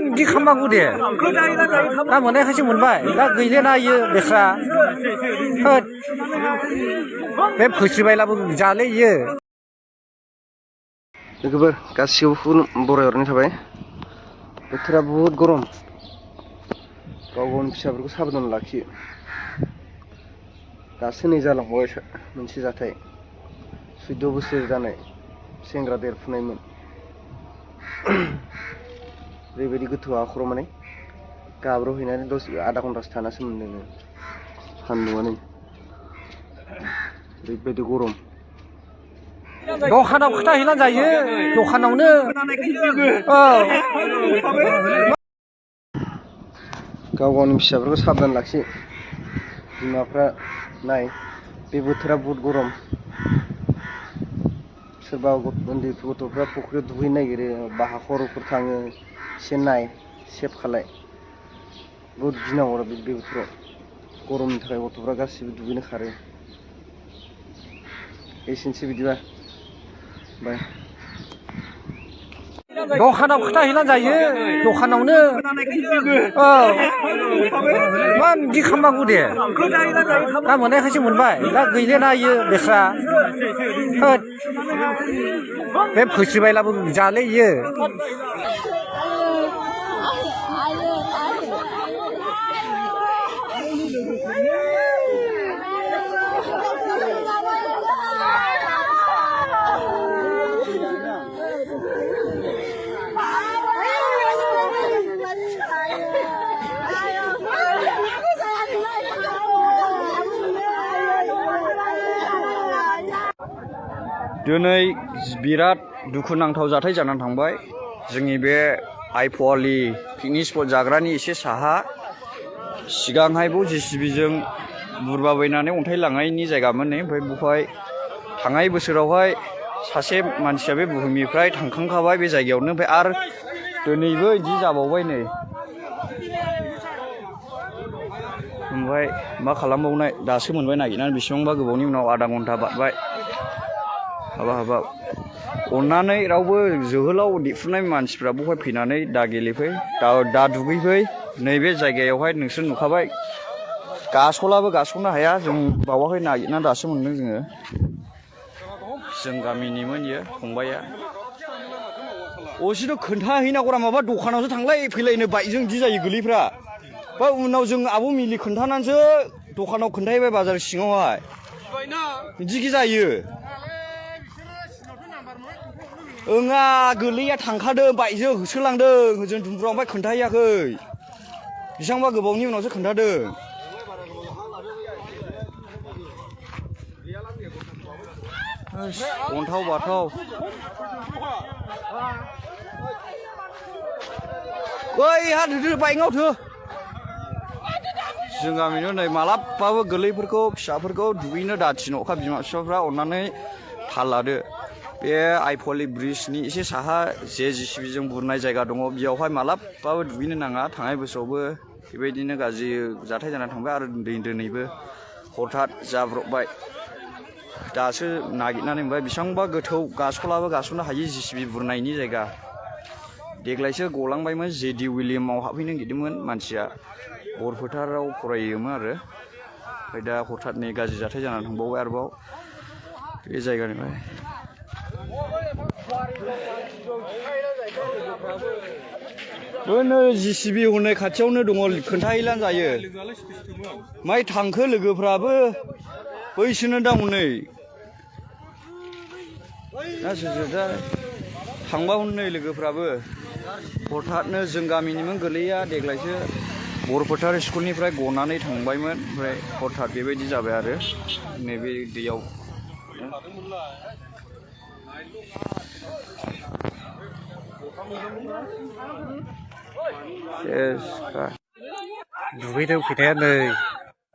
बिदि खालामनांगौ दे दा मोननायखायसो मोनबाय दा गैलेना इयो बेस्रा होद बे फोस्रिबायलाबो जाले इयो लोगोफोर गासिखौबो बरायहरनाय थाबाय बोथोरा बुहुद गरम गाव गावनि फिसाफोरखौ साबधान लाखियो दासो नै जालांबाय मोनसे जाथाय 14 बोसोर जानाय सेंग्रा देरफुनायमोन ओरैबायदि गोथौ हाखराव माने गाब्र'हैनानै दसे आधा घन्टासो थानासो मोनदों सान्दुंआनो ओरैबायदि गरम दखानाव खोथाहैनानै जायो दखानावनो गाव गावनि फिसाफोरखौ साबधान लाखि बिमाफ्रा नाय बे बोथोरा बुहुद गरम सोरबा उन्दै गथ'फ्रा फुख्रियाव दुगैनो नागिरो बा हाखरफोर थाङो एसे नाय सेफ खालाय बुहुद गिनांगौ आरो बे बोथोराव गरमनि थाखाय गथ'फ्रा गासिबो दुगैनो खारो एसेनोसै बिदिबा बाय दखानाव खोथाहैनानै जायो दखानावनो मान बिदि खालामनांगौ दे दा मोननायखायसो मोनबाय दा गैलेना इयो बेस्रा होद बे फोस्रिबायलाबो जाले इयो दिनै बिराद दुखुनांथाव जाथाय जानानै थांबाय जोंनि बे आइफवालि पिकनिक स्पट जाग्रानि एसे साहा सिगांहायबो जेसिबिजों बुरबाबायनानै अन्थाइ लांनायनि जायगामोन नै ओमफ्राय बेवहाय थांनाय बोसोरावहाय सासे मानसिया बे बुहुमनिफ्राय थांखांखाबाय बे जायगायावनो ओमफ्राय आरो दिनैबो बिदि जाबावबाय नै ओमफ्राय मा खालामबावनाय दासो मोनबाय नागिरनानै बेसेबांबा गोबावनि उनाव आधा घन्टा बारबाय हाबाब अन्नानै रावबो जोहोलाव देरफुनाय मानसिफ्रा बहाय फैनानै दा गेलेफै दा दुगैफै नैबे जायगायावहाय नोंसोर नुखाबाय गास'लाबो गास'नो हाया जों बावाखै नागिरना दासो मोनदों जों गामिनिमोन इयो फंबाया असेथ' खोन्थाहैनांगौरा माबा दखानावसो थांलाय फैलायनो बाइकजों बिदि जायो गोलैफ्रा बा उनाव जों आब' मिलि खोन्थानानैसो दखानाव खोन्थाहैबाय बाजार सिङावहाय बिदिखि जायो ओङा गोलैया थांखादों बाइकजों होसोलांदों होजों दुमब्रुआव ओमफ्राय खोन्थाहैयाखै बेसेबांबा गोबावनि उनावसो खोन्थादों अन्थाव बाथाव ओइ हा धोदो बाइकआव थो जों गामिनो नै मालाबाबो गोरलैफोरखौ फिसाफोरखौ दुगैनो दाथिनो अखा बिमा बिफाफ्रा अन्नानै थाल लादो बे आइफवालि ब्रिजनि एसे साहा जे जेसिबिजों बुरनाय जायगा दङ बेयावहाय मालाबाबो दुगैनो नाङा थांनाय बोसोरावबो बेबायदिनो गाज्रि जाथाय जानानै थांबाय आरो दिनैबो हथात जाब्रबबाय दासो नागिरनानै मोनबाय बेसेबांबा गोथौ गास'लाबो गास'नो हायि जेसिबि बुरनायनि जायगा देग्लायसो गलांबायमोन जेडि विलियामाव हाबहैनो नागिरदोंमोन मानसिया बरफोथाराव फरायोमोन आरो ओमफ्राय दा हथात नै गाज्रि जाथाय जानानै थांबावबाय आरोबाव बे जायगानिफ्राय नै जेसिबि हनै खाथियावनो दङ खोन्थाहैलानो जायो माइ थांखो लोगोफ्राबो बैसोनो दा हनै दा थांबा हनै लोगोफ्राबो हथातनो जों गामिनिमोन गोलैया देग्लायसो बरफोथार स्कुलनिफ्राय गनानै थांबायमोन ओमफ्राय हथात बेबायदि जाबाय आरो नैबे दैयाव दुगैनो फैनाया नै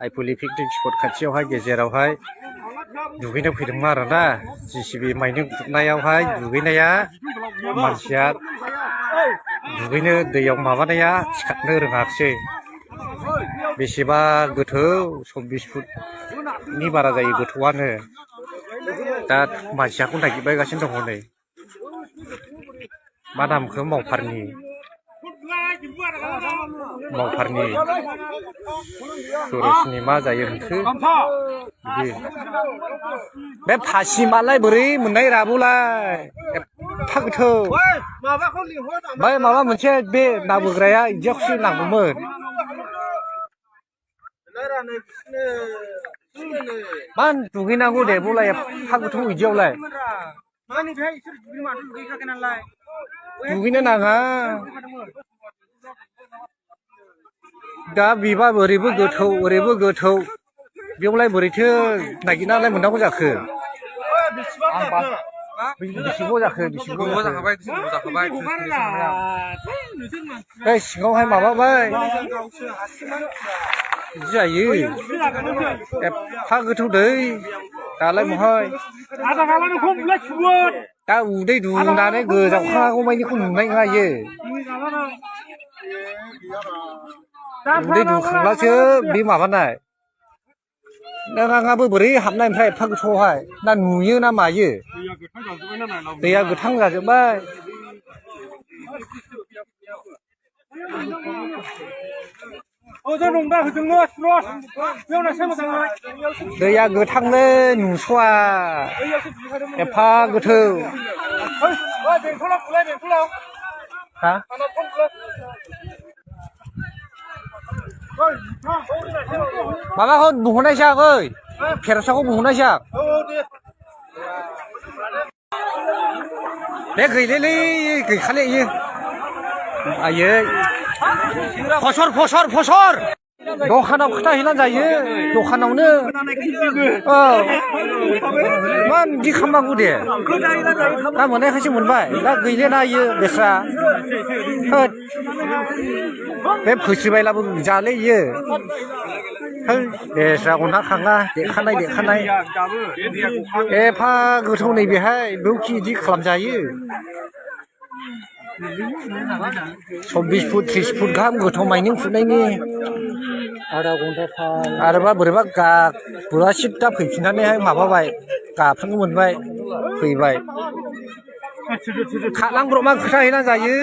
आइफवालि पिकनिक स्पट खाथियावहाय गेजेरावहाय दुगैनो फैदोंमोन आरोना जेसिबि माइनिं खुरनायावहाय दुगैनाया मानसिया दुगैनो दैयाव माबानाया सिखारनो रोङाखिसै बेसेबा गोथौ 24 फुटनि बारा जायो गोथौआनो दा मानसियाखौ नागिरबायगासिनो दङ नै मा नामखौ मावफारनि मावफारनि सुरेशनि मा जायो होनखो बिदि बे फासिमालाय बोरै मोननाय राबुलाय एफा गोथौ बै माबा मोनसे बे ना बोग्राया इदियाखौसो नांगौमोन मा दुगैनांगौ दे बुलाय एफा गोथौ इदियावलाय दुगैनो नाङा दा बिबा ओरैबो गोथौ ओरैबो गोथौ बेयावलाय बोरैथो नागिरनालाय मोननांगौ जाखो बेसेबां जाखो बेसेबां जाखाबाय बै सिङावहाय माबाबाय बिदि जायो एफा गोथौ दै दालाय महाय दा उदै दुनानै गोजावखागौ मानिखौ नुनाय नङा इयो उदै दुखांब्लासो बे माबानाय नों आंहाबो बोरै हाबनाय ओमफ्राय एफा गोथौआवहाय ना नुयो ना मायो दैया गोथां जाजोब्बाय दैया गोथांलै नुस'वा एफा गोथौ हा माबाखौ बुंहरनायसै आं ओइ फेरसाखौ बुंहरनायसै आं बे गैलेलै गैखाले इयो आयै फसर दखानाव खोथाहैनानै जायो दखानावनो औ मान बिदि खालामनांगौ दे दा मोननायखायसो मोनबाय दा गैलेना इयो बेस्रा होद बे फोस्रिबायलाबो जालै इयो बेस्रा अनहा खाङा देखानाय एफा गोथौ नैबेहाय बेवखि इदि खालामजायो 24 फुट 30 फुट गाहाम गोथौ माइनिं फुटनायनि आधा घन्टा आरोबा बोरैबा बुरा सिद्दा फैफिननानैहाय माबाबाय गाफ्रांनो मोनबाय फैबाय खालांब्रबमा खोथाहैना जायो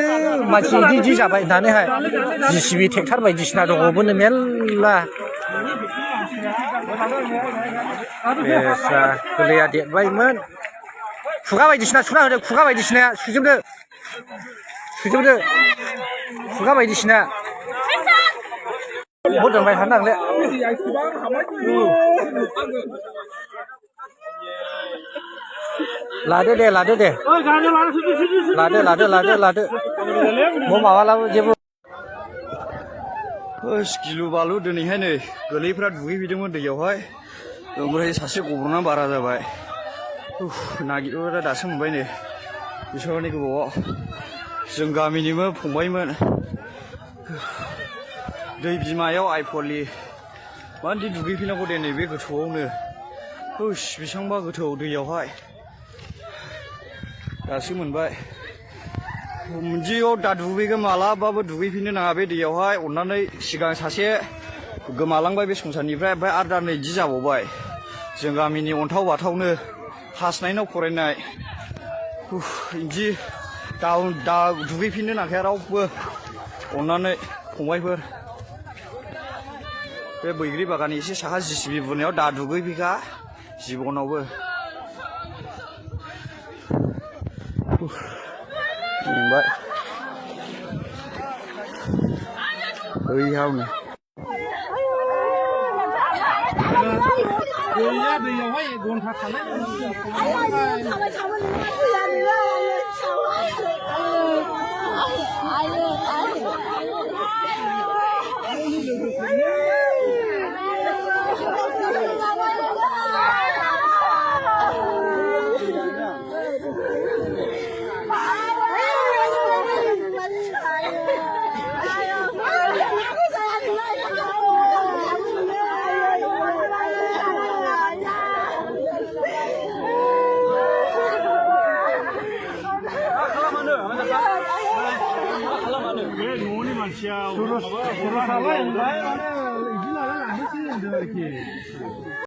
मानसि इदि जाबाय होननानैहाय जिसिबि ट्रेक्टर बायदिसिना दङबोनो मेरला बेस्रा गोरलैया देरबायमोन खुगा बायदिसिना सुना होदो खुगा बायदिसिनाया सुजोबदो खुगा बायदिसिना बहुद दोनबाय थानो नांले लादो दे लादो माबालाबो जेबो गिलु बालु दिनैहाय नै गोरलैफ्रा दुगैहैदोंमोन दैयावहाय ओमफ्राय सासे गब्र'ना बारा जाबाय नागिरबा दासो मोनबाय नै बिसोरनि गोबावआव जों गामिनिबो फंबायमोन दै बिमायाव आइफवालि माबायदि दुगैफैनांगौ दे नैबे गोथौआवनो बेसेबांबा गोथौ दैयावहाय दासो मोनबाय बिदियाव दा दुगैगोन मालाबाबो दुगैफिननो नाङा बे दैयावहाय अननानै सिगां सासे गोमालांबाय बे संसारनिफ्राय ओमफ्राय आरो दा नै बिदि जाबावबाय जों गामिनि अन्थाव बाथावनो क्लास 9 आव फरायनाय बिदि दा दुगैफिननो नांखाया रावबो अननानै फंबायफोर बे बैग्रि बागाननि एसे साहा जिसिबि बुनायाव दा दुगैफैखा जिबनावबो मेंबाय बैयावनो दैयावहाय 1 घन्टा न'नि मानसिया